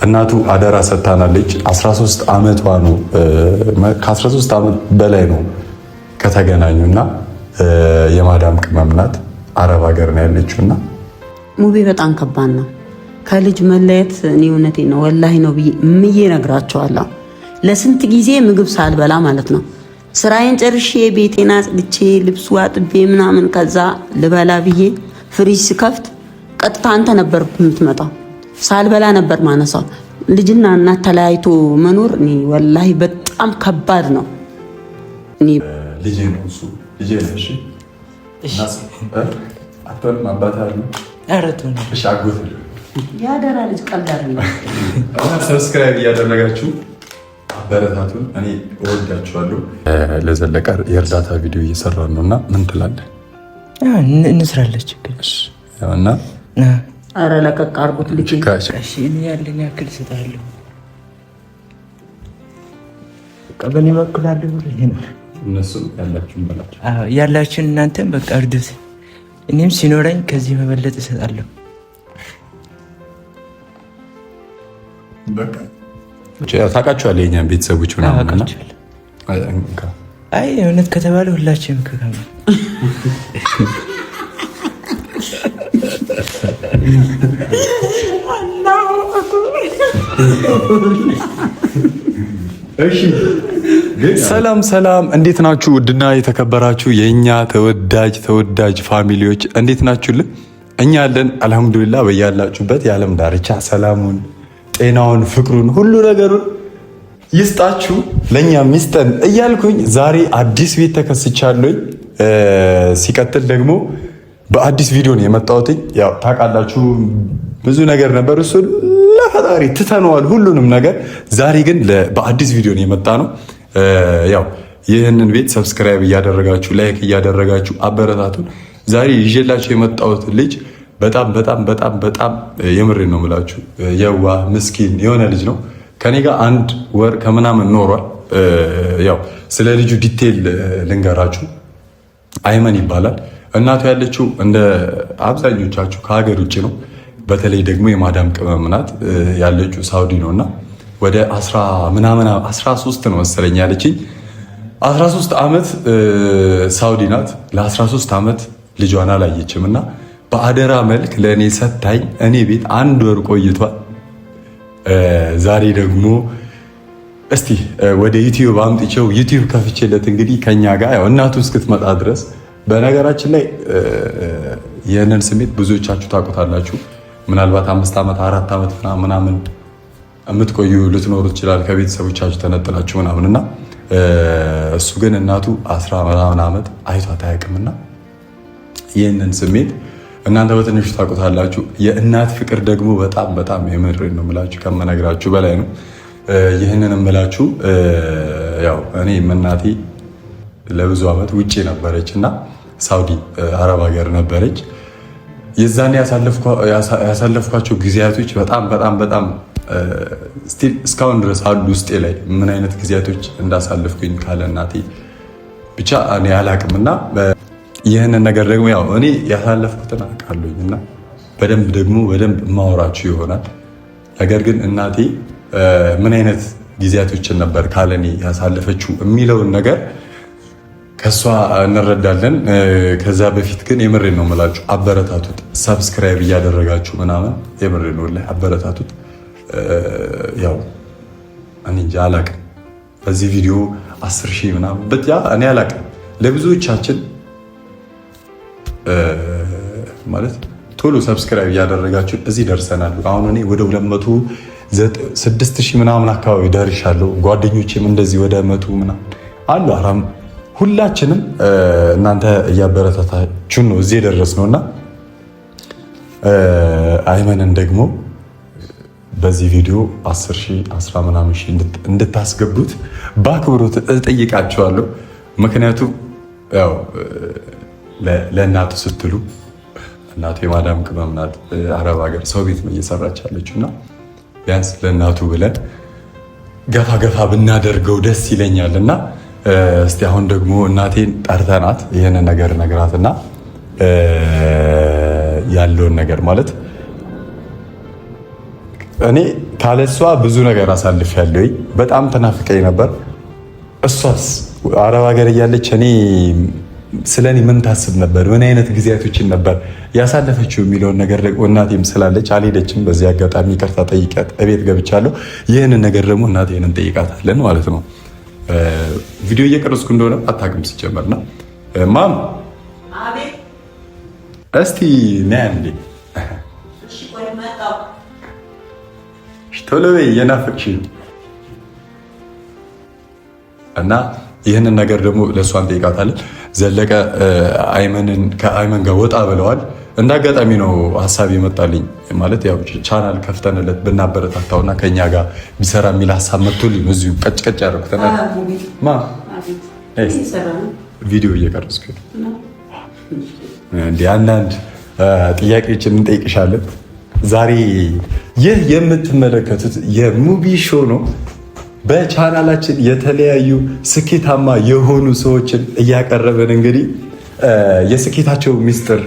እናቱ አደራ ሰጥታናለች። 13 ዓመቷ ነው፣ ከ13 ዓመት በላይ ነው ከተገናኙና የማዳም ቅመም ናት። አረብ ሀገር ነው ያለችውና ሙቤ በጣም ከባድ ነው። ከልጅ መለየት እኔ እውነቴ ነው ወላሂ ነው ብዬ ምዬ እነግራቸዋለሁ። ለስንት ጊዜ ምግብ ሳልበላ ማለት ነው ስራዬን ጨርሼ ቤቴን አጽድቼ ልብሱ አጥቤ ምናምን ከዛ ልበላ ብዬ ፍሪጅ ስከፍት ቀጥታ አንተ ነበር የምትመጣው። ሳልበላ ነበር ማነሳው። ልጅና እናት ተለያይቶ መኖር እኔ ወላሂ በጣም ከባድ ነው። እኔ ልጄ ነው እሱ ልጄ ነው። እሺ አትሆንም አባት አሉ። እሺ አጎት የአደራ ልጅ ቀልድ አይደለም። subscribe እያደረጋችሁ አበረታቱን። እኔ እወዳችኋለሁ። ለዘለቀ የእርዳታ ቪዲዮ እየሰራን ነው እና ምን ትላለህ? እንስራለን ችግር እና ኧረ ለቀቅ አድርጉት ልጅ እኔ ያለኝ ያክል እሰጥሃለሁ። በእኔ በኩል አለ ይሄ ነው። እነሱም ያላችሁን በላቸው ያላችሁን እናንተም በቃ እርዱት። እኔም ሲኖረኝ ከዚህ በበለጠ እሰጣለሁ። ታውቃቸዋለህ የእኛን ቤተሰቦች ምናምን። አይ እውነት ከተባለ ሁላችንም ከካም ሰላም ሰላም፣ እንዴት ናችሁ? ውድና የተከበራችሁ የእኛ ተወዳጅ ተወዳጅ family ዎች እንዴት ናችሁልን? እኛ ያለን አልሐምዱሊላ። በያላችሁበት የዓለም ዳርቻ ሰላሙን፣ ጤናውን፣ ፍቅሩን ሁሉ ነገሩን ይስጣችሁ ለእኛም ይስጠን እያልኩኝ ዛሬ አዲስ ቤት ተከስቻለሁኝ። ሲቀጥል ደግሞ በአዲስ ቪዲዮ ነው የመጣሁት። ያው ታውቃላችሁ ብዙ ነገር ነበር፣ እሱ ለፈጣሪ ትተነዋል ሁሉንም ነገር። ዛሬ ግን በአዲስ ቪዲዮ ነው የመጣ ነው። ያው ይህንን ቤት subscribe እያደረጋችሁ like እያደረጋችሁ አበረታቱን። ዛሬ ይዤላችሁ የመጣሁት ልጅ በጣም በጣም በጣም በጣም የምሬ ነው የምላችሁ የዋህ ምስኪን የሆነ ልጅ ነው። ከኔ ጋር አንድ ወር ከምናምን ኖሯል። ያው ስለ ልጁ detail ልንገራችሁ። አይመን ይባላል። እናቱ ያለችው እንደ አብዛኞቻችሁ ከሀገር ውጭ ነው። በተለይ ደግሞ የማዳም ቅመም ናት ያለችው ሳውዲ ነው እና ወደ ምናምን 13 ነው መሰለኝ ያለችኝ 13 ዓመት ሳውዲ ናት። ለ13 ዓመት ልጇን አላየችም እና በአደራ መልክ ለእኔ ሰታኝ እኔ ቤት አንድ ወር ቆይቷል። ዛሬ ደግሞ እስቲ ወደ ዩቲዩብ አምጥቼው ዩቲዩብ ከፍቼለት እንግዲህ ከኛ ጋር ያው እናቱ እስክትመጣ ድረስ። በነገራችን ላይ ይህንን ስሜት ብዙዎቻችሁ ታውቁታላችሁ። ምናልባት 5 ዓመት 4 ዓመት ምናምን የምትቆዩ ልትኖሩ ትችላል ከቤተሰቦቻችሁ ተነጥላችሁ ምናምን እና እሱ ግን እናቱ አስራ ምናምን ዓመት አይቷት አያውቅምና ይህንን ስሜት እናንተ በትንሹ ታውቁታላችሁ። የእናት ፍቅር ደግሞ በጣም በጣም የምር ነው የምላችሁ ከመነግራችሁ በላይ ነው። ይህንን የምላችሁ ያው እኔ እናቴ ለብዙ ዓመት ውጭ ነበረች እና ሳውዲ አረብ ሀገር ነበረች። የዛኔ ያሳለፍኳቸው ጊዜያቶች በጣም በጣም በጣም still እስካሁን ድረስ አሉ ውስጤ ላይ ምን አይነት ጊዜያቶች እንዳሳለፍኩኝ ካለ እናቴ ብቻ እኔ አላቅም እና ይህንን ነገር ደግሞ ያው እኔ ያሳለፍኩትን አውቃለሁኝ እና በደንብ ደግሞ በደንብ የማወራችሁ ይሆናል። ነገር ግን እናቴ ምን አይነት ጊዜያቶችን ነበር ካለኔ ያሳለፈችው የሚለውን ነገር ከእሷ እንረዳለን። ከዛ በፊት ግን የምሬን ነው የምላችሁ፣ አበረታቱት። subscribe እያደረጋችሁ ምናምን የምሬን ነው ላይ አበረታቱት። ያው እኔ እንጃ አላቅም። በዚህ ቪዲዮ 10,000 ምናምን ያ እኔ አላቅም። ለብዙዎቻችን ማለት ቶሎ subscribe እያደረጋችሁ እዚህ ደርሰናል። አሁን እኔ ወደ 206,000 ምናምን አካባቢ ደርሻለሁ። ጓደኞቼም እንደዚህ ወደ 100 ምናምን አሉ። አራም ሁላችንም እናንተ እያበረታታችሁን ነው እዚህ የደረስነው እና አይመንን ደግሞ በዚህ ቪዲዮ 10 ሺህ 10 ምናምን ሺህ እንድታስገቡት በአክብሮት እጠይቃችኋለሁ። ምክንያቱም ያው ለእናቱ ስትሉ እናቱ የማዳም ቅመም ናት። አረብ ሀገር ሰው ቤት ነው እየሰራች ያለችው እና ቢያንስ ለእናቱ ብለን ገፋ ገፋ ብናደርገው ደስ ይለኛል እና እስቲ አሁን ደግሞ እናቴን ጠርተናት ይህንን ነገር ነግራትና ያለውን ነገር ማለት እኔ ካለሷ ብዙ ነገር አሳልፌያለሁ። በጣም ተናፍቀኝ ነበር። እሷስ አረብ ሀገር እያለች እኔ ስለ እኔ ምን ታስብ ነበር? ምን አይነት ጊዜያቶችን ነበር ያሳለፈችው የሚለውን ነገር ደግሞ እናቴም ስላለች አልሄደችም። በዚህ አጋጣሚ ይቅርታ ጠይቂያት እቤት ገብቻለሁ። ይህንን ነገር ደግሞ እናቴን እንጠይቃታለን ማለት ነው። ቪዲዮ እየቀረጽኩ እንደሆነ አታውቅም ሲጀመርና mom እስቲ ነይ አንዴ ቶሎ በይ እየናፈቅሽኝ እና ይህንን ነገር ደግሞ ለእሷ እንጠይቃታለን። ዘለቀ አይመንን ከአይመን ጋር ወጣ ብለዋል። እንደ አጋጣሚ ነው ሀሳብ ይመጣልኝ ማለት ያው ቻናል ከፍተንለት ብናበረታታውና ከኛ ጋር ቢሰራ የሚል ሀሳብ መጥቶልኝ እዚሁ ቀጭቀጭ ያደረኩት ማ ቪዲዮ እየቀረጽኩ ነው። እንዲህ አንዳንድ ጥያቄዎችን እንጠይቅሻለን። ዛሬ ይህ የምትመለከቱት የሙቢ show ነው። በቻናላችን የተለያዩ ስኬታማ የሆኑ ሰዎችን እያቀረብን እንግዲህ የስኬታቸው ሚስጥር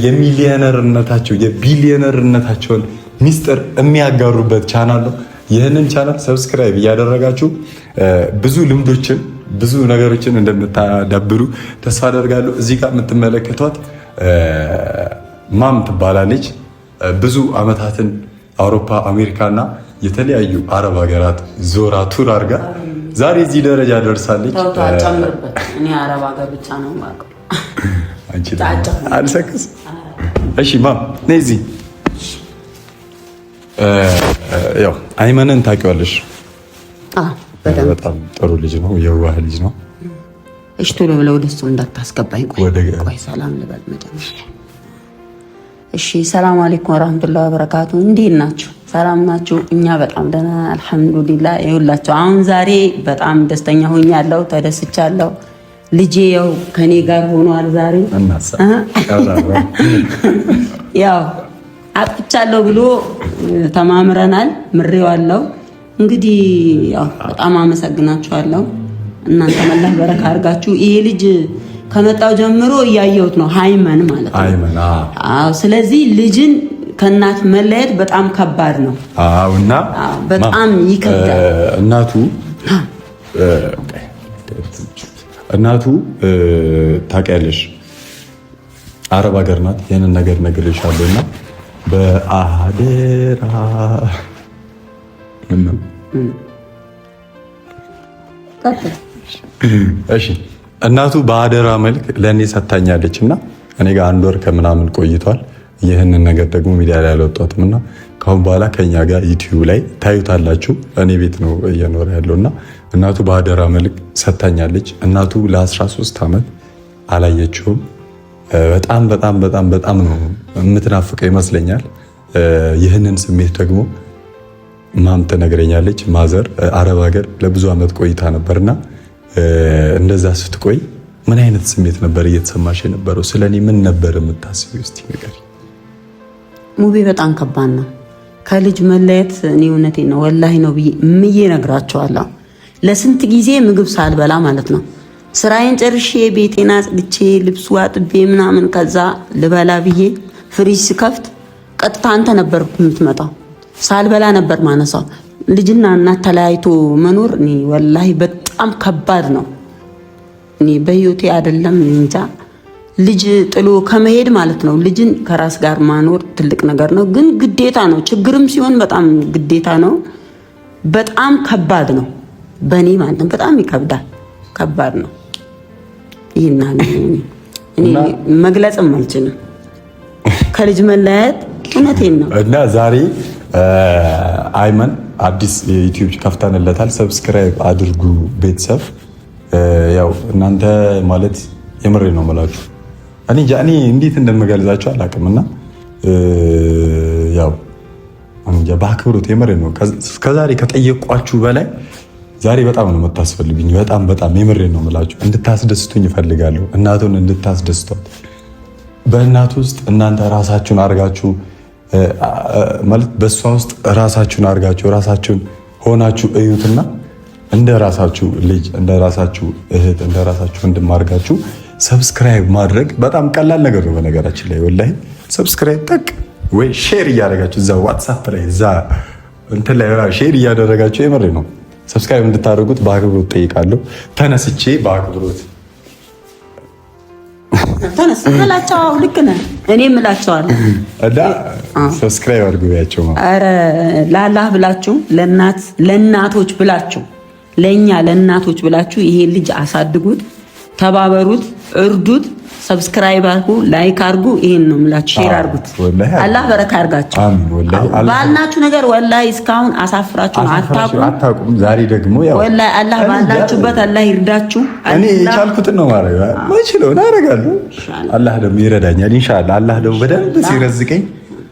የሚሊዮነርነታቸው የቢሊዮነርነታቸውን ሚስጥር የሚያጋሩበት ቻናል ነው። ይህንን ቻናል subscribe እያደረጋችሁ ብዙ ልምዶችን ብዙ ነገሮችን እንደምታዳብሩ ተስፋ አደርጋለሁ። እዚህ ጋር የምትመለከቷት mom ትባላለች። ብዙ አመታትን አውሮፓ፣ አሜሪካና የተለያዩ አረብ ሀገራት ዞራ tour አድርጋ ዛሬ እዚህ ደረጃ ደርሳለች። እኔ አረብ ሀገር ብቻ ነው የማውቀው። አልሰክስ። እሺ mom ነይ እዚህ። ያው አይመንን ታውቂዋለሽ? በጣም ጥሩ ልጅ ነው፣ የዋህ ልጅ ነው። እሺ ቶሎ ብለው ወደ እሱ እንዳታስገባኝ። ቆይ ሰላም ልበል መጀመሪያ። እሺ ሰላም አለይኩም ወራህመቱላሂ ወበረካቱ። እንዴት ናችሁ? ሰላም ናችሁ? እኛ በጣም ደህና አልሐምዱሊላህ። ይኸውላችሁ አሁን ዛሬ በጣም ደስተኛ ሆኛለሁ፣ ተደስቻለሁ። ልጄ ያው ከኔ ጋር ሆኗል ዛሬ። ያው አጥፍቻለሁ ብሎ ተማምረናል፣ ምሬዋለሁ። እንግዲህ ያው በጣም አመሰግናችኋለሁ። እናንተ መላህ በረካ አድርጋችሁ ይሄ ልጅ ከመጣው ጀምሮ እያየሁት ነው፣ ሃይመን ማለት ነው። አዎ። ስለዚህ ልጅን ከእናት መለየት በጣም ከባድ ነው። አዎ። እና በጣም ይከብዳል። እናቱ እናቱ ታውቂያለሽ፣ አረብ ሀገር ናት። ይህንን ነገር ነግሬሻለሁ እና በአደራ እሺ እናቱ በአደራ መልክ ለእኔ ሰታኛለች እና እኔ ጋር አንድ ወር ከምናምን ቆይቷል። ይህንን ነገር ደግሞ ሚዲያ ላይ አልወጣትም እና ከአሁን በኋላ ከኛ ጋር ዩቲዩብ ላይ ታዩታላችሁ። እኔ ቤት ነው እየኖረ ያለው እና እናቱ በአደራ መልክ ሰታኛለች። እናቱ ለ13 ዓመት አላየችውም። በጣም በጣም በጣም በጣም ነው የምትናፍቀው ይመስለኛል። ይህንን ስሜት ደግሞ mom ትነግረኛለች። mother አረብ ሀገር ለብዙ ዓመት ቆይታ ነበርና እንደዛ ስትቆይ ምን አይነት ስሜት ነበር እየተሰማሽ የነበረው? ስለ እኔ ምን ነበር የምታስቢው? እስቲ ንገሪኝ። ሙቤ በጣም ከባድ ነው ከልጅ መለየት። እኔ እውነቴን ነው ወላሂ ነው ብዬ ምዬ እነግራቸዋለሁ። ለስንት ጊዜ ምግብ ሳልበላ ማለት ነው ስራዬን ጨርሼ ቤቴን አጽድቼ ልብሱ አጥቤ ምናምን ከዛ ልበላ ብዬ ፍሪጅ ስከፍት ቀጥታ አንተ ነበር የምትመጣው። ሳልበላ ነበር ማነሳው። ልጅና እናት ተለያይቶ መኖር እኔ ወላሂ በጣም ከባድ ነው። እኔ በህይወቴ አይደለም እንጃ ልጅ ጥሎ ከመሄድ ማለት ነው። ልጅን ከራስ ጋር ማኖር ትልቅ ነገር ነው፣ ግን ግዴታ ነው። ችግርም ሲሆን በጣም ግዴታ ነው። በጣም ከባድ ነው፣ በእኔ ማለት ነው። በጣም ይከብዳል፣ ከባድ ነው። ይህና እኔ መግለጽም አልችልም። ከልጅ መለያየት እውነቴን ነው። እና ዛሬ አይመን አዲስ ዩቲዩብ ከፍተንለታል። subscribe አድርጉ ቤተሰብ። ያው እናንተ ማለት የምሬ ነው የምላችሁ። እኔ እንጃ እኔ እንዴት እንደምገልጻችሁ አላውቅም። እና ያው እንጃ በአክብሮት የምሬ ነው። ከዛሬ ከጠየቋችሁ በላይ ዛሬ በጣም ነው የምታስፈልጉኝ። በጣም በጣም የምሬ ነው የምላችሁ። እንድታስደስቱኝ እፈልጋለሁ። እናቱን እንድታስደስቷት በእናቱ ውስጥ እናንተ ራሳችሁን አድርጋችሁ ማለት በእሷ ውስጥ ራሳችሁን አድርጋችሁ ራሳችሁን ሆናችሁ እዩትና እንደ ራሳችሁ ልጅ እንደ ራሳችሁ እህት እንደ ራሳችሁ ወንድም አድርጋችሁ subscribe ማድረግ በጣም ቀላል ነገር ነው። በነገራችን ላይ ወላሂ subscribe ጠቅ ወይ share እያደረጋችሁ እዛ ዋትሳፕ ላይ እዛ እንትን ላይ share እያደረጋችሁ የምሬ ነው subscribe እንድታደርጉት በአክብሮት ጠይቃለሁ። ተነስቼ በአክብሮት ተነስ እላቸው። ልክ ነህ። እኔም እላቸዋለሁ እና subscribe አድርጉ ያቸው። ኧረ ለአላህ ብላችሁ ለእናት ለእናቶች ብላችሁ ለእኛ ለእናቶች ብላችሁ ይሄ ልጅ አሳድጉት፣ ተባበሩት፣ እርዱት። subscribe አድርጉ፣ like አድርጉ። ይሄን ነው የምላችሁ። share አድርጉት። አላህ በረካ አድርጋችሁ። ባልናችሁ ነገር ወላሂ እስካሁን አሳፍራችሁ አታውቁም። ዛሬ ደግሞ ያው ወላሂ አላህ ባላችሁበት አላህ ይርዳችሁ። እኔ የቻልኩትን ነው ማድረግ የምችለውን አደርጋለሁ። አላህ ደግሞ ይረዳኛል ኢንሻአላህ። አላህ ደግሞ በደንብ ሲረዝቀኝ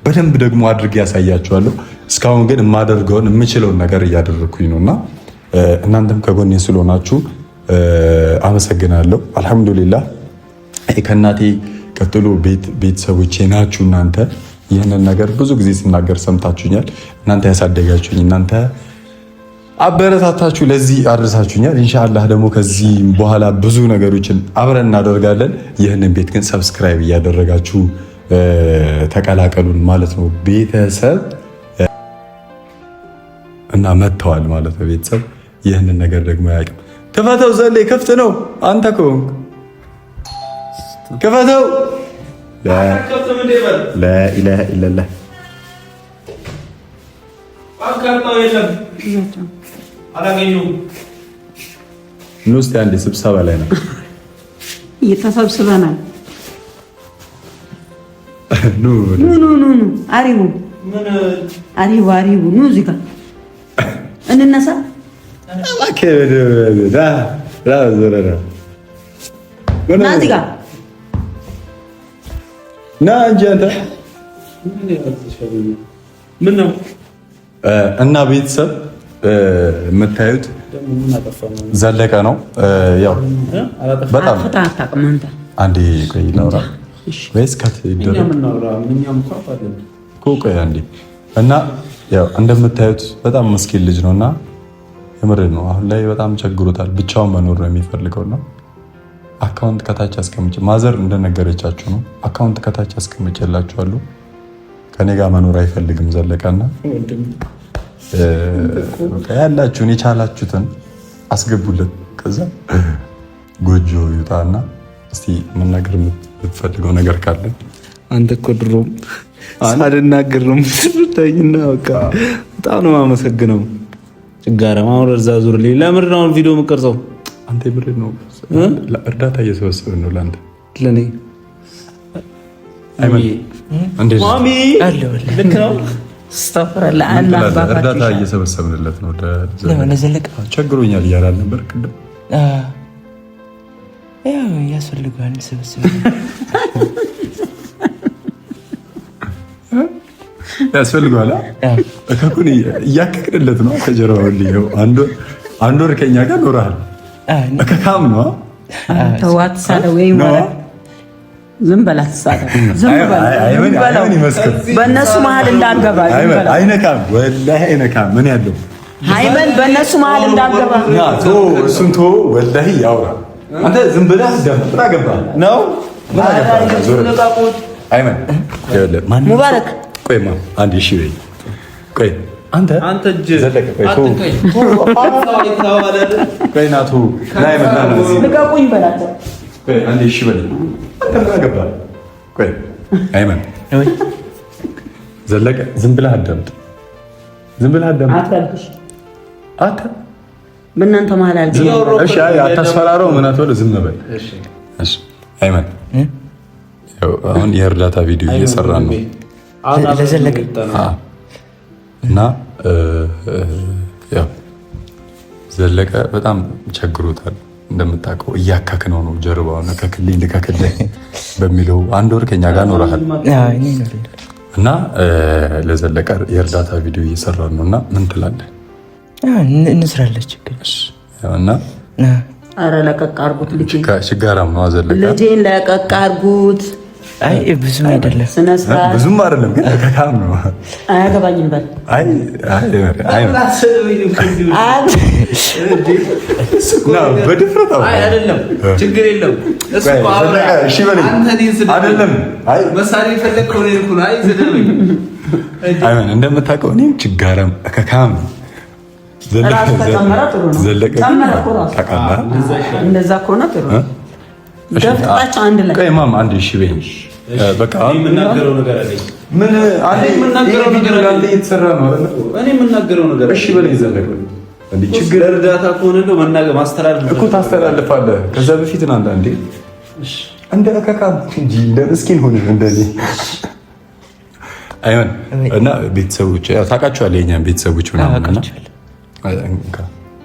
በደንብ ደግሞ አድርጌ ያሳያችኋለሁ። እስካሁን ግን የማደርገውን የምችለውን ነገር እያደረግኩኝ ነውና እናንተም ከጎኔ ስለሆናችሁ አመሰግናለሁ። አልሐምዱሊላህ ከእናቴ ቀጥሎ ቤተሰቦቼ ናችሁ እናንተ። ይህንን ነገር ብዙ ጊዜ ስናገር ሰምታችሁኛል። እናንተ ያሳደጋችሁኝ፣ እናንተ አበረታታችሁ ለዚህ አድርሳችሁኛል። ኢንሻአላህ ደግሞ ከዚህ በኋላ ብዙ ነገሮችን አብረን እናደርጋለን። ይህንን ቤት ግን subscribe እያደረጋችሁ ተቀላቀሉን ማለት ነው ቤተሰብ እና መጥተዋል ማለት ነው ቤተሰብ። ይህንን ነገር ደግሞ አያውቅም። ክፈተው ዘሌ ክፍት ነው። አንተ ከሆንክ ክፈተው። ላኢላሀ ኢለላህ ኑ እስኪ አንዴ ስብሰባ ላይ ነው እየተሰብስበናል። ኑ ኑ ኑ ኑ አሪቡ አሪቡ አሪቡ ኑ እዚህ ጋር እንነሳ። ና እዚህ ጋር ና እንጂ አንተ ምን ነው? እና ቤተሰብ የምታዩት ዘለቀ ነው። ያው በጣም አንዴ ቆይ ላውራ ወይስ cut ይደረግ እኮ ቆይ አንዴ። እና ያው እንደምታዩት በጣም ምስኪን ልጅ ነውና የምር ነው። አሁን ላይ በጣም ቸግሮታል። ብቻውን መኖር ነው የሚፈልገውና account ከታች አስቀምጭ mother እንደነገረቻችሁ ነው። account ከታች አስቀምጬላችኋለሁ። ከኔ ጋር መኖር አይፈልግም ዘለቀና ያላችሁን የቻላችሁትን አስገቡለት። ከዛ ጎጆ ይውጣና እስቲ መናገር የምትፈልገው ነገር ካለ አንተ እኮ ድሮም ሳልናገር ነው የምትረዳኝና በቃ በጣም ነው የማመሰግነው። ጭጋራ አሁን እዛ ዙር ለምንድን ነው አሁን ቪዲዮ የምቀርጸው? አንተ የምር ነው እርዳታ እየሰበሰብን ነው ለአንተ ለእኔ ልክ ነው። እርዳታ እየሰበሰብንለት ነው። ቸግሮኛል እያለ አልነበር ቅድም? ያስፈልገዋል ስብስብ ያስፈልገዋል። እከኩን እያከክንለት ነው ከጀርባው። አንድ ወር ከኛ ጋር ኖረሃል። እከካም ነው ተው አትሳደብ፣ ወይ ዝም በል አትሳደብ። ዝም በል በእነሱ መሀል እንዳልገባ። አይነካም፣ ወላሂ አይነካም። ምን ያለው ሃይመን በእነሱ መሀል እንዳልገባ። እሱን ተወው፣ ወላሂ ያውራ። አንተ ዝም ብለህ ምን አገባህ ነው? ምን አገባህ? አይመን ሙባረክ፣ ቆይማ አንዴ እሺ በይ ቆይ አንተ ዘለቀ ቆይ ናቱ ልቀቁኝ በላቸው። ቆይ አንዴ እሺ በለኝ። አንተ ምን አገባህ? ቆይ አይመን ዘለቀ ዝም ብለህ አዳምጥ። ዝም ብለህ አዳምጥ። አትበልሽ። አንተ በእናንተ መሀል አልገባም። እሺ አይ አታስፈራረው። ምን አትበል፣ ዝም በል። እሺ አይመን አሁን የእርዳታ ቪዲዮ እየሰራን ነው ለዘለቀ እና ያው ዘለቀ በጣም ቸግሮታል። እንደምታውቀው እያካክነው ነው ጀርባውን ከክልኝ ልከክልኝ በሚለው አንድ ወር ከኛ ጋር ኖረሃል እና ለዘለቀ የእርዳታ ቪዲዮ እየሰራን ነው እና ምን ትላለህ? እንስራለን ችግር እና ኧረ ለቀቅ አድርጉት። ችጋራም ነው ዘለቀ። ልጄን ለቀቅ አድርጉት። አይ ብዙም አይደለም፣ ብዙም አይደለም ግን ከካም ነው። አያገባኝም በል። አይ አይ በድፍረት አይደለም፣ ችግር የለም እሺ በለኝ። አይደለም አይ መሳሪያ የፈለግከው እኔን እኮ ነው። አይ ስደበኝ፣ አይመን እንደምታውቀው እኔም ችጋራም እከካም ዘለቀ እንደዛ ከሆነ ጥሩ ነው። ገፍጣችሁ አንድ ላይ ቆይ ማም አንድ እሺ በይኝ። በቃ የምናገረው ነገር አለኝ። ምን አንዴ የምናገረው ነገር አለ እየተሰራ ነው አይደል? እኔ የምናገረው ነገር እሺ በለኝ ዘለቀ። እንዴ ችግር እርዳታ ከሆነ እንደው መናገር ማስተላለፍ እኮ ታስተላልፋለህ። ከዛ በፊት ነው አንዳንዴ እንደ እከካም እንጂ እንደ ምስኪን ሆነ እንደዚህ አይሆን እና ቤተሰቦች ያው ታውቃቸዋለህ፣ የእኛን ቤተሰቦች ምናምን እና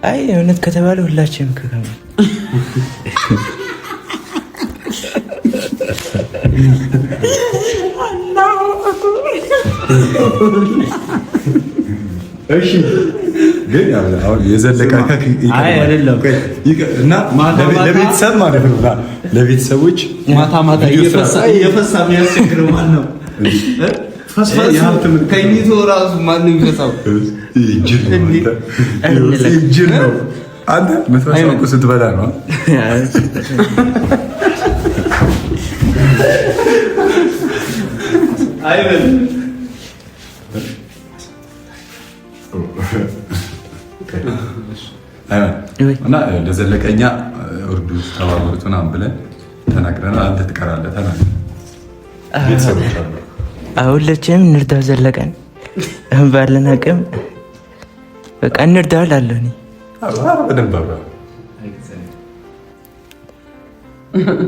አይ እውነት ከተባለ ሁላችንም እከካም እሺ ግን አሁን የዘለቀ እና ለቤተሰብ ማለት ነው፣ ለቤተሰቦች ማታ ማታ እየፈሳ የሚያስቸግረው ማን ነው? ተኝቶ ራሱ ማንም ይፈሳው? ጅል ነው። አንተ የምትፈሳው እኮ ስትበላ ነው። እና ለዘለቀኛ እርዱት፣ ተባበሩት ምናምን ብለን ተናግረናል። አንተ ትቀራለህ። ተናግረን ቤተሰቦች አሉ። ሁላችንም እንርዳው ዘለቀን ባለን አቅም በቃ እንርዳው እላለሁ እኔ። በደንብ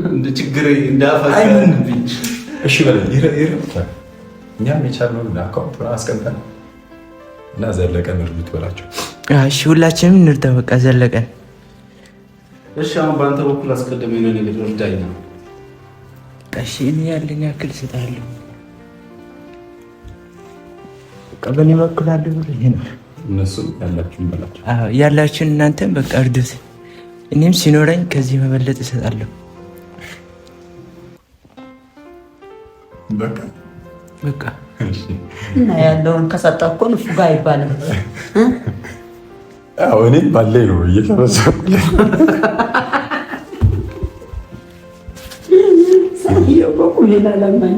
እንደ ችግር እሺ በለኝ። ይረዱታል። እኛም የቻልነውን account አስቀምጠን እና ዘለቀን እርዱት በላቸው። እሺ ሁላችንም እንርዳው በቃ ዘለቀን። እሺ አሁን በአንተ በኩል አስቀድመህ የሆነ ነገር እርዳኝ ነው። እሺ እኔ ያለኝ ያክል እሰጥሃለሁ። በቃ በእኔ በኩል አለ ብሎ ይሄ ነው። እነሱም ያላችሁን በላቸው። አዎ ያላችሁን እናንተም በቃ እርዱት። እኔም ሲኖረኝ ከዚህ መበለጥ እሰጣለሁ። በቃ በቃ እና ያለውን ከሰጠህ እኮ ንፉግ አይባልም። አዎ እኔ ባለኝ ነው እየሰበሰብኩልህ። ሰውዬው በቁም ለማኝ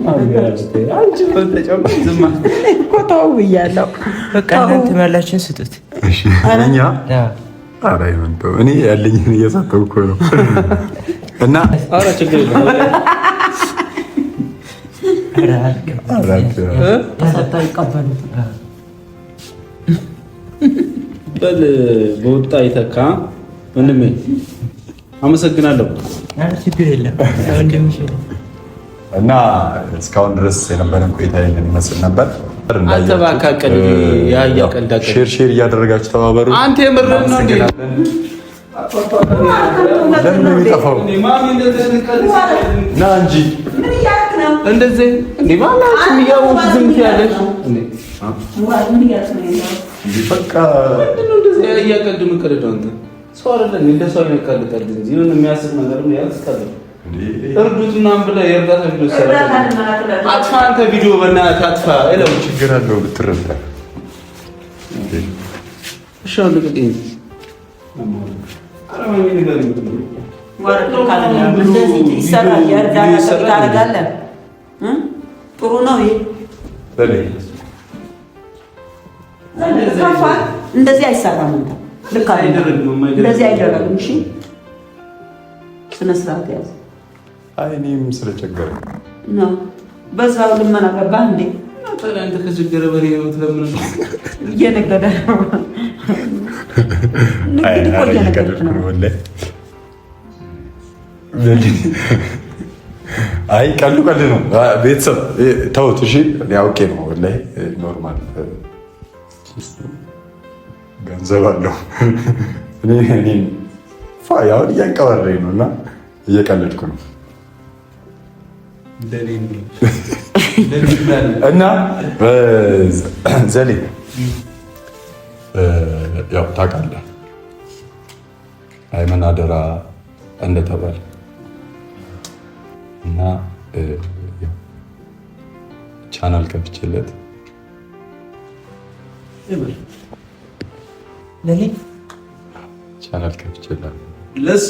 እኮ ተው ብያለሁ። በቃ እናንተም ያላችሁን ስጡት። እሺ እኛ ኧረ ይሁን ተው፣ እኔ ያለኝን እየሰጠሁ እኮ ነው። እና ኧረ ችግር የለም ተሰጥተው ይቀበሉት። በል በወጣ ይተካ ወንድሜ፣ አመሰግናለሁ። ኧረ ችግር የለም ወንድምሽ እና እስካሁን ድረስ የነበረን ቆይታ ይህንን ይመስል ነበር። አንተ እባክህ አቀልድ፣ የአህያ ቀልድ አቀልድ። share share እያደረጋችሁ ተባበሩ። አንተ የምርህን ነው እንዴ? ለምን ነው የሚጠፋው? ና እንጂ ምን እያደረክ ነው? እንደዚህ እንዴ ማናችሁም እያወቅሽ ዝም ትያለሽ እንዴ? ምን እያደረክ ነው ያለው? በቃ ምንድን ነው እንደዚህ የአህያ ቀልድ የምትቀልደው አንተ? ሰው አይደለም እንደ ሰው አይነት ቀልድ እንጂ የሆነ የሚያስቅ ነገር ነው ያስቀልድ። እርዱት ምናምን ብለህ የእርዳታ ቪዲዮ እርዳታ ሰራ። ልመላክለት አጥፋ አንተ ቪዲዮ በእናትህ አጥፋ። እለው ችግር አለው ብትረዳ። እሺ አሁን ልቀቀኝ። ኧረ ማሚ ንገሪኝ። እንደዚህ ይሰራል። የእርዳታ ጥሪ ታደርጋለህ። ጥሩ ነው ይሄ። እንደዚህ አይሰራም። አንተ ልክ አይደለም። እንደዚህ አይደረግም። እሺ ስነ ስርዓት ያዝ። አይ እኔም ስለቸገረኝ ነው። በዛው ልመና ገባህ እንዴ? ታዲያ አንተ ከቸገረ በሬ ለምን ነው? እየነገደ ነው። ንግድ እኮ እየነገድክ ነው። አይ ቀልዱ ቀልድ ነው። ቤተሰብ ተውት እሺ። እኔ አውቄ ነው ወላሂ። normal ገንዘብ አለው። እኔ አሁን እያንቀባረረኝ ነው እና እየቀለድኩ ነው እና ዘሌ ያው ታውቃለህ አይመን አደራ እንደተባለ እና ቻናል ከፍቼለት ለኔ ቻናል ከፍቼለት ለሱ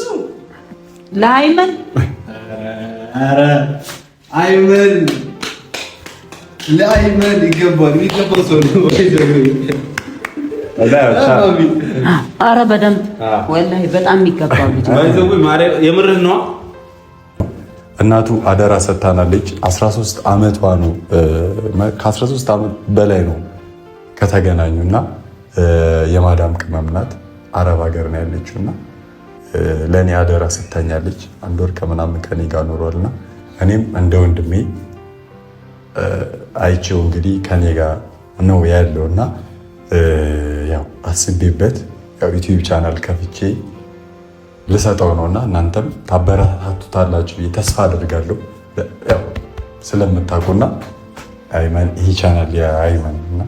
ለአይመን ኧረ አይመን ለአይመን ይገባል። የሚገባው ሰው ነው። አረ በደንብ ወላሂ በጣም የሚገባው ልጅ የምርህ ነው። እናቱ አደራ ሰጥታናለች። 13 ዓመቷ ነው። ከ13 ዓመት በላይ ነው ከተገናኙና የማዳም ቅመም ናት። አረብ ሀገር ነው ያለችው እና ለእኔ አደራ ሰጥታኛለች። አንድ ወር ከምናምን ከኔ ጋር ኖሯልና እኔም እንደ ወንድሜ አይቼው እንግዲህ ከኔ ጋር ነው ያለው እና ያው አስቤበት ያው ዩቲዩብ ቻናል ከፍቼ ልሰጠው ነው እና እናንተም ታበረታቱታላችሁ ብዬ ተስፋ አደርጋለሁ። ያው ስለምታውቁና አይመን ይህ ቻናል የአይመን እና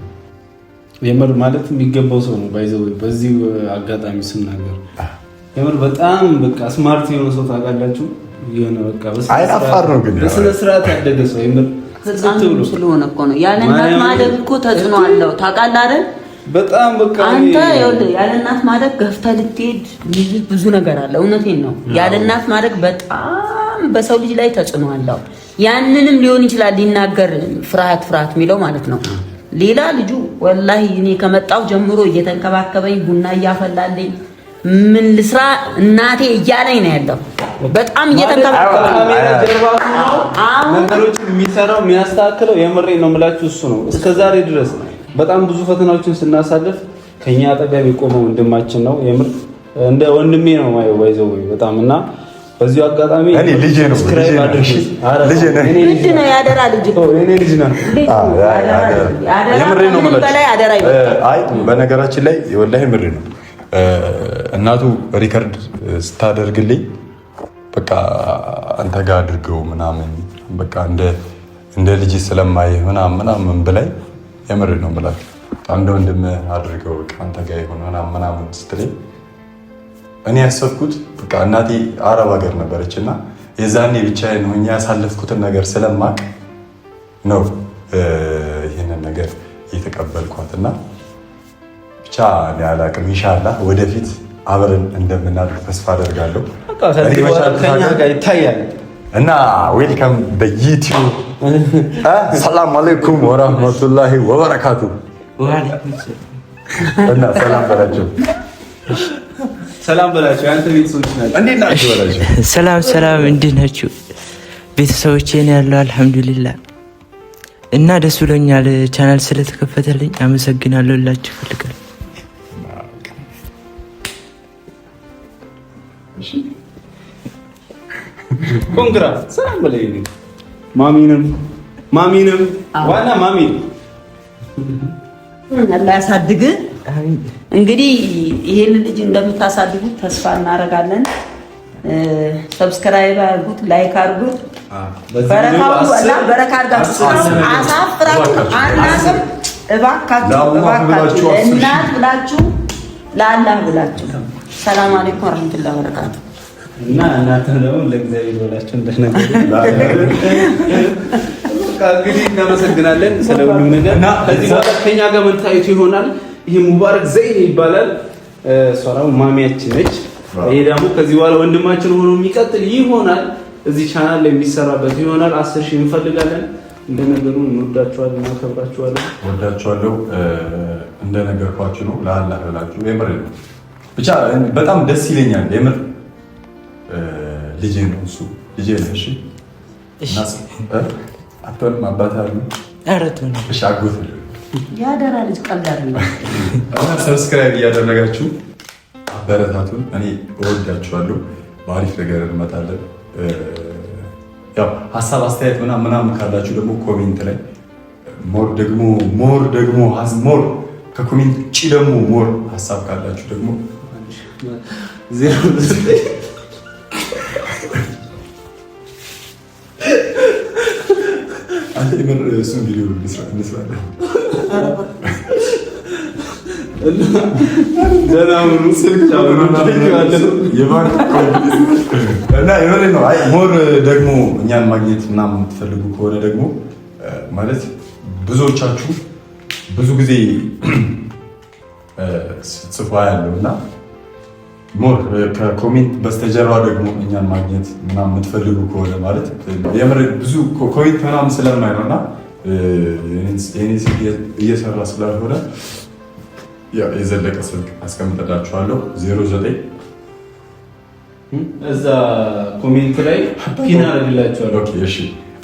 የምር ማለት የሚገባው ሰው ነው። by the way በዚህ አጋጣሚ ስናገር የምር በጣም በቃ smart የሆነ ሰው ታውቃላችሁ። የሆነ በቃ አይናፋር ነው ግን በስነ ስርዓት ያደገ ሰው የምር ህፃን ስለሆነ እኮ ነው። ያለ እናት ማደግ እኮ ተጽዕኖ አለው ታውቃለህ አይደል? በጣም በቃ አንተ ይኸውልህ፣ ያለ እናት ማደግ ገፍተህ ልትሄድ ብዙ ነገር አለ። እውነቴን ነው። ያለ እናት ማደግ በጣም በሰው ልጅ ላይ ተጽዕኖ አለው። ያንንም ሊሆን ይችላል ሊናገር ፍርሃት ፍርሃት የሚለው ማለት ነው። ሌላ ልጁ ወላሂ እኔ ከመጣው ጀምሮ እየተንከባከበኝ ቡና እያፈላልኝ ምን ልስራ እናቴ እያለኝ ነው ያለው። በጣም እየተንከባከበኝ ነገሮችን የሚሰራው የሚያስተካክለው የምሬ ነው የምላችሁ እሱ ነው። እስከዛሬ ድረስ በጣም ብዙ ፈተናዎችን ስናሳልፍ ከኛ አጠገብ የቆመ ወንድማችን ነው። የምር እንደ ወንድሜ ነው ማየው by the way በጣም እና በዚሁ አጋጣሚ እኔ ልጄ ነው ልጄ ነው ያደራ ልጅ እኔ ልጅ ነው። የምሬ ነው የምላችሁ። አይ በነገራችን ላይ ወላሂ ምሬ ነው። እናቱ record ስታደርግልኝ በቃ አንተ ጋር አድርገው ምናምን በቃ እንደ ልጅ ስለማይህ ምናምን ምናምን ብላይ የምሬ ነው የምላችሁ። እንደ ወንድምህ አድርገው በቃ አንተ ጋር ይሁን ምናምን ምናምን ስትለኝ እኔ ያሰብኩት በቃ እናቴ አረብ ሀገር ነበረች እና የዛኔ ብቻዬን ሆኜ ያሳለፍኩትን ነገር ስለማቅ ነው ይህንን ነገር እየተቀበልኳት እና ብቻ እኔ አላቅም። ኢንሻላህ ወደፊት አብረን እንደምናድግ ተስፋ አደርጋለሁ ይታያል እና welcome በዩቲዩብ ሰላም አለይኩም ወራህመቱላሂ ወበረካቱ። እና ሰላም በላቸው፣ ሰላም በላቸው። ያንተ ቤተሰቦች ናቸው። እንዴት ናችሁ በላቸው። ሰላም ሰላም፣ እንዴት ናችሁ ቤተሰቦቼ? ነው ያለው አልሐምዱሊላህ። እና ደስ ብሎኛል ቻናል ስለተከፈተልኝ አመሰግናለሁ ላችሁ እፈልጋለሁ። congra ሰላም በለኝ። ማሚንም ማሚንም ዋና ማሚ አላህ ያሳድግ። እንግዲህ ይሄን ልጅ እንደምታሳድጉት ተስፋ እናደርጋለን። subscribe አድርጉት፣ like አድርጉት። በረካ አድርጋችሁ አሳፍራችሁ አናስም። እባካችሁ እባካችሁ እናት ብላችሁ ለአላህ ብላችሁ። ሰላም አለይኩም ወረህመቱላሂ ወበረካቱ። እና እናንተ ደግሞ ለእግዚአብሔር ብላችሁ እንደነገሩ እንግዲህ እናመሰግናለን ስለ ሁሉም ነገር። ከዚህ በኋላ ከኛ ጋር መታየቱ ይሆናል። ይሄ ሙባረክ ዘይን ይባላል። እሷ ደግሞ ማሚያችን ነች። ይሄ ደግሞ ከዚህ በኋላ ወንድማችን ሆኖ የሚቀጥል ይሆናል። እዚህ ቻናል ላይ የሚሰራበት ይሆናል። 10,000 እንፈልጋለን። እንደነገሩ እንወዳችኋለን፣ እናከብራችኋለን። ወዳችኋለሁ። እንደነገርኳችሁ ነው። ለአላህ ብላችሁ የምር ነው። ብቻ በጣም ደስ ይለኛል የምር ልጄ ነው እሱ ልጄ ነው። እሺ አትሆንም አባት አሉ። እሺ አጎት የአደራ ልጅ ቀልድ አይደለም። እና subscribe እያደረጋችሁ አበረታቱን። እኔ እወዳችኋለሁ። በአሪፍ ነገር እንመጣለን። ያው ሀሳብ አስተያየት ምናምን ምናምን ካላችሁ ደግሞ comment ላይ more ደግሞ more ደግሞ more ከ comment ውጭ ደግሞ more ሀሳብ ካላችሁ ደግሞ አንተ የምር እሱን ቪዲዮ እንስራለን። እና የምር ነው። አይ more ደግሞ እኛን ማግኘት ምናምን የምትፈልጉ ከሆነ ደግሞ ማለት ብዙዎቻችሁ ብዙ ጊዜ ስትጽፉ ያለው እና more ከ comment በስተጀርባ ደግሞ እኛን ማግኘት ምናምን የምትፈልጉ ከሆነ ማለት የምር ብዙ comment ምናምን ስለማይ ነው እና የኔ ስልክ እየሰራ ስላልሆነ የዘለቀ ስልክ አስቀምጥላችኋለሁ። 09 እዛ comment ላይ pin አደርግላችኋለሁ። Okay እሺ።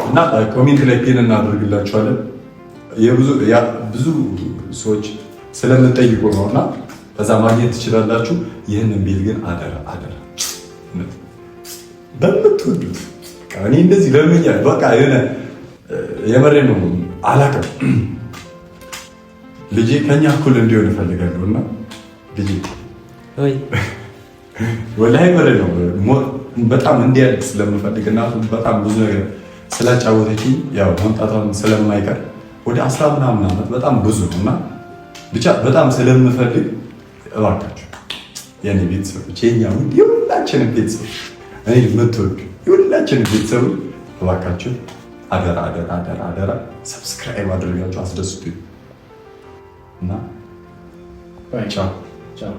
እና comment ላይ pin እናደርግላችኋለን። ብዙ ሰዎች ስለምንጠይቁ ነው እና በዛ ማግኘት ትችላላችሁ። ይህንን ቤት ግን አደራ አደራ በምትወዱት እኔ እንደዚህ ለምኛል። በቃ የሆነ የመሬ ነው አላውቅም። ልጄ ከኛ እኩል እንዲሆን እፈልጋለሁ እና ልጄ ወላሂ መሬ ነው በጣም እንዲያድግ ስለምፈልግ እናቱ በጣም ብዙ ነገር ስላጫወተችኝ ያው መምጣቷን ስለማይቀር ወደ 10 ምናምን ዓመት በጣም ብዙ ነው እና ብቻ በጣም ስለምፈልግ እባካችሁ የኔ ቤተሰቦች የኛ ውድ የሁላችንም ቤተሰቦች እኔ የምትወዱ የሁላችንም ቤተሰቦች እባካችሁ አደራ አደራ አደራ አደራ subscribe አድርጋችሁ አስደስቱ እና ቻው። ቻው።